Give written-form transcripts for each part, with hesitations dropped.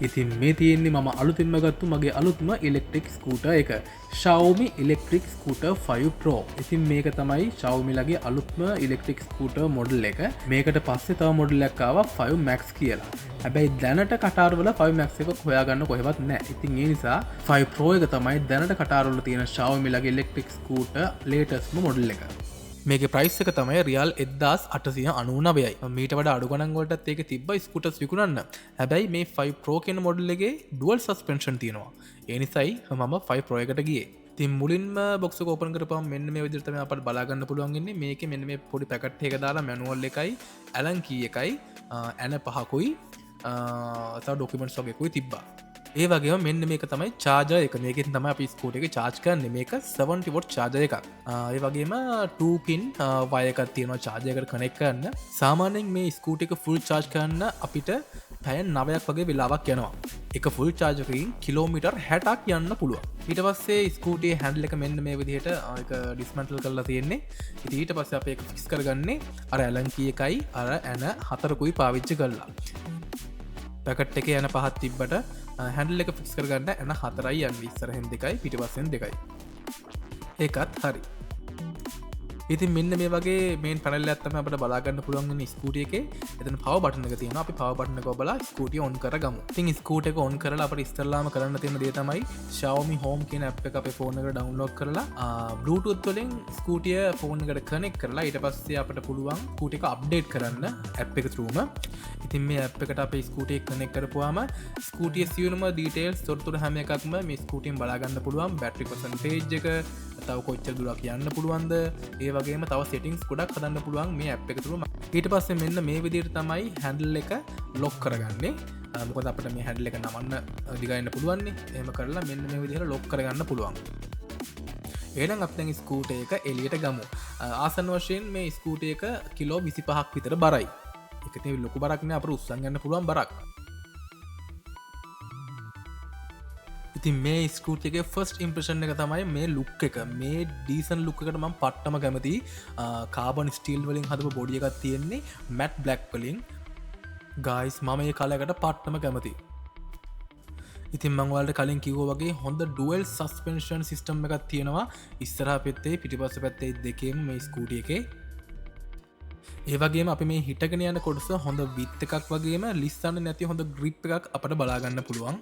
ඉතින් මේ තියෙන්නේ මම අලුතින්ම ගත්තු මගේ අලුත්ම ඉලෙක්ට්‍රික් ස්කූටර් එක, Xiaomi Electric Scooter 5 Pro. ඉතින් මේක තමයි Xiaomi ලගේ අලුත්ම ඉලෙක්ට්‍රික් ස්කූටර් මොඩල් එක. මේකට පස්සේ තව මොඩල් එකක් ආවා 5 Max කියලා. හැබැයි දැනට කටාර් වල 5 Max එක හොයාගන්න කොහෙවත් නැහැ. ඉතින් ඒ නිසා 5 Pro එක තමයි දැනට කටාර් වල තියෙන Xiaomi ලගේ ඉලෙක්ට්‍රික් ස්කූටර් ලේටස්ට්ම මොඩල් එක. මේකේ ප්‍රයිස් එක තමයි රියල් 1899යි. මීට වඩා අඩු ගණන් වලටත් ඒක තිබ්බ ස්කූටර්ස් විකුණන්න. හැබැයි මේ 5 Pro කියන මොඩල් එකේ ඩුවල් සස්පෙන්ෂන් තියෙනවා. ඒ නිසායි මම 5 Pro එකට ගියේ. ඉතින් මුලින්ම බොක්ස් එක ඕපන් කරපුවම මෙන්න මේ විදිහට තමයි අපට බලා ගන්න පුළුවන් වෙන්නේ. මේකේ මෙන්න මේ පොඩි පැකට් එක දාලා මැනුවල් එකයි, ඇලන් කී එකයි, ඇන පහකුයි, තව ඩොකියුමන්ට්ස් වගේකුයි තිබ්බා. ඒ වගේම මෙන්න මේක තමයි චාර්ජර් එක. මේකෙන් තමයි අපි ස්කූටර් එක චාර්ජ් කරන්නේ. මේක 70 watt charger එකක්. ඒ වගේම 2 pin wire එකක් තියෙනවා චාර්ජර් එකට කනෙක්ට් කරන්න. සාමාන්‍යයෙන් මේ ස්කූටර් එක ෆුල් චාර්ජ් කරන්න අපිට පැය 9ක් වගේ වෙලාවක් යනවා. එක ෆුල් චාර්ජ් එකකින් කිලෝමීටර් 60ක් යන්න පුළුවන්. ඊට පස්සේ ස්කූටියේ හැන්ඩල් එක මෙන්න මේ විදිහට ඒක ඩිස්මැන්ටල් කරලා තියෙන්නේ. ඉතින් ඊට පස්සේ අපි ඒක ෆික්ස් කරගන්නේ අර ඇලන් කී එකයි අර ඇන හතරකුයි පාවිච්චි කරලා. පැකට් එකේ ඇන පහක් තිබ්බට හැන්ඩල් එක ෆික්ස් කරගන්න ඇන හතරයි යන්නේ. ඉස්සරහෙන් දෙකයි පිටිපස්සෙන් දෙකයි. ඒකත් හරි. ඉතින් මෙන්න මේ වගේ මේන් පැනල් එකක් තමයි අපිට බලා ගන්න පුළුවන් වෙන්නේ ස්කූටි එකේ. එතන පවර් බටන් එක තියෙනවා. අපි පවර් බටන් එක ඔබලා ස්කූටිය ඔන් කරගමු. ඉතින් ස්කූටි එක ඔන් කරලා අපිට ඉස්සෙල්ලාම කරන්න තියෙන දේ තමයි Xiaomi Home කියන ඇප් එක අපේ ෆෝන් එකට ඩවුන්ලෝඩ් කරලා, Bluetooth වලින් ස්කූටිය ෆෝන් එකට කනෙක්ට් කරලා ඊට පස්සේ අපිට පුළුවන් ස්කූටි එක අප්ඩේට් කරන්න ඇප් එක through-ම. ඉතින් මේ ඇප් එකට අපේ ස්කූටි එක කනෙක්ට් කරපුවාම ස්කූටියේ සියලුම ඩීටේල්ස් තොරතුරු හැම එකක්ම මේ ස්කූටියෙන් බලා ගන්න පුළුවන්. බැටරි පර්සන්ටේජ් එක, තව කොච්චර දුරක් යන්න පුළුවන්ද, ඒ වගේම තව සෙටින්ග්ස් ගොඩක් හදන්න පුළුවන් මේ ඇප් එක through. ඊට පස්සේ මෙන්න මේ විදිහට තමයි හැන්ඩල් එක ලොක් කරගන්නේ. මොකද අපිට මේ හැන්ඩල් එක නමන්න දිග යන්න පුළුවන්නේ. එහෙම කරලා මෙන්න මේ විදිහට ලොක් කරගන්න පුළුවන්. එහෙනම් අපි දැන් ස්කූටර් එක එළියට ගමු. ආසන්න වශයෙන් මේ ස්කූටර් එක කිලෝ 25ක් විතර බරයි. ඒක ඉතින් ලොකු බරක් නෑ, අපිට උස්සන් යන්න පුළුවන් බරක්. ඉතින් මේ ස්කූටර් එකේ ෆස්ට් ඉම්ප්‍රෙෂන් එක තමයි මේ ලුක් එක. මේ ඩීසන්ට් ලුක් එකට මම පට්ටම කැමතියි. කාබන් ස්ටීල් වලින් හදපු බොඩි එකක් තියෙන්නේ මැට් බ්ලැක් වලින්. ගයිස් මම මේ කලර් එකට පට්ටම කැමතියි. ඉතින් මං ඔයාලට කලින් කිව්වා වගේ හොඳ ඩුවල් සස්පෙන්ෂන් සිස්ටම් එකක් තියෙනවා ඉස්සරහා පැත්තේ පිටිපස්ස පැත්තේ දෙකේම මේ ස්කූටි එකේ. ඒ වගේම අපි මේ හිටගෙන යන කොටස හොඳ විත් එකක් වගේම ලිස්සන්න නැති හොඳ ග්‍රිප් එකක් අපට බලා ගන්න පුළුවන්.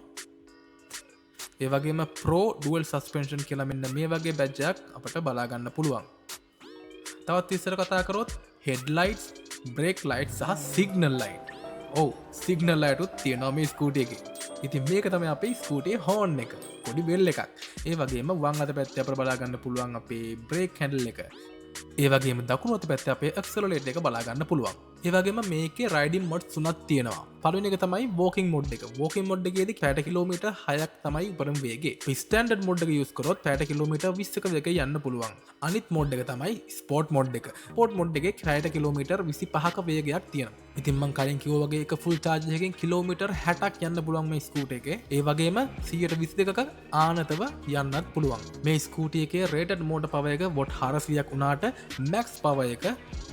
ඒ වගේම ප්‍රෝ ඩුවල් සස්පෙන්ෂන් කියලා මෙන්න මේ වගේ බැජ් එකක් අපට බලා ගන්න පුළුවන්. තවත් ඉස්සර කතා කරොත් හෙඩ්ලයිට්ස්, බ්‍රේක් ලයිට් සහ සිග්නල් ලයිට්. ඔව්, සිග්නල් ලයිට් උත් තියෙනවා මේ ස්කූටි එකේ. ඉතින් මේක තමයි අපේ ස්කූටියේ හෝන් එක, පොඩි බෙල් එකක්. ඒ වගේම වම් අත පැත්තේ අපට බලා ගන්න පුළුවන් අපේ බ්‍රේක් හැන්ඩල් එක. ඒ වගේම දකුණු අත පැත්තේ අපේ ඇක්සලරේටර් එක බලා ගන්න පුළුවන්. ඒ වගේම මේකේ රයිඩින් මොඩ් තුනක් තියෙනවා. පළවෙනි එක තමයි වෝකින් මොඩ් එක. වෝකින් මොඩ් එකේදී පැයට කිලෝමීටර් 6ක් තමයි උපරිම වේගය. අපි ස්ටෑන්ඩඩ් මොඩ් එක යූස් කරොත් පැයට කිලෝමීටර් 20ක වේගයක යන්න පුළුවන්. අනිත් මොඩ් එක තමයි ස්පෝර්ට් මොඩ් එක. ස්පෝර්ට් මොඩ් එකේ පැයට කිලෝමීටර් 25ක වේගයක් තියෙනවා. ඉතින් මං කලින් කිව්වා වගේ එක ෆුල් චාර්ජ් එකකින් කිලෝමීටර් 60ක් යන්න පුළුවන් මේ ස්කූටර් එකේ. ඒ වගේම සියයට විසිදෙකක ආනතව යන්නත් පුළුවන්. මේ ස්කූටි එකේ රේටඩ් මෝටර් පවර් එක what හාරසියක් වුණාට මැක්ස් පවර් එක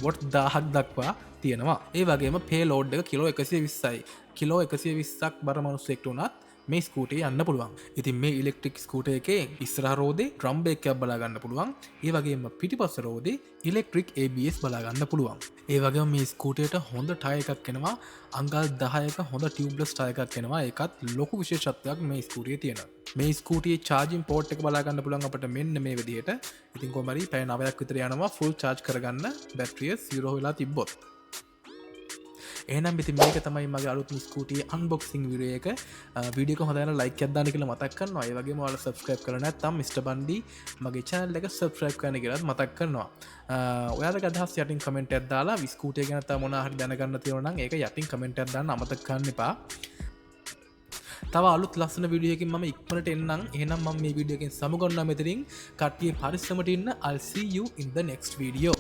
what 1000ක් දක්වා තියෙනවා. ඒ වගේම පේලෝඩ් එක කිලෝ එකසිය විස්සයි. කිලෝ එකසිය විස්සක් බර මනුස්සයෙක්ට වුණත් මේ ස්කූටේ යන්න පුළුවන්. ඉතින් මේ ඉලෙක්ට්‍රික් ස්කූටර් එකේ ඉස්සරහ රෝදේ ඩ්‍රම් බ්‍රේක් එකක් බලා ගන්න පුළුවන්. ඒ වගේම පිටිපස්ස රෝදේ ඉලෙක්ට්‍රික් ABS බලා ගන්න පුළුවන්. ඒ වගේම මේ ස්කූටරයට හොඳ ටයර් එකක් එනවා. අඟල් 10ක හොඳ ටියුබ්ලස් ටයර් එකක් එනවා. ඒකත් ලොකු විශේෂත්වයක් මේ ස්කූටියේ තියෙනවා. මේ ස්කූටියේ චාර්ජින් පෝට් එක බලා ගන්න පුළුවන් අපිට මෙන්න මේ විදිහට. ඉතින් කොහොම හරි පැය 9ක් විතර යනවා ෆුල් චාර්ජ් කරගන්න බැටරිය 0 වෙලා තිබ්බොත්. එහෙනම් ඉතින් මේක තමයි මගේ අලුත්ම ස්කූටි අන්බොක්සිං වීඩියෝ එක. වීඩියෝ එක හොඳයි නම් ලයික් එකක් දාන්න කියලා මතක් කරනවා. ඒ වගේම ඔයාලා සබ්ස්ක්‍රයිබ් කරලා නැත්නම් මිස්ටර් බන්ඩි මගේ චැනල් එක සබ්ස්ක්‍රයිබ් කරන්න කියලාත් මතක් කරනවා. ඔයාලගේ අදහස් යටින් කමෙන්ට් එකක් දාලා ස්කූටිය ගැන තව මොනවා හරි දැනගන්න තියෙනවා නම් ඒක යටින් කමෙන්ට් එකක් දාන්න අමතක කරන්න එපා. තව අලුත් ලස්සන වීඩියෝ එකකින් මම ඉක්මනට එන්නම්. එහෙනම් මම මේ වීඩියෝ එකෙන් සමුගන්නවා මෙතනින්. කට්ටිය පරිස්සමට ඉන්න. I'll see you in the next video.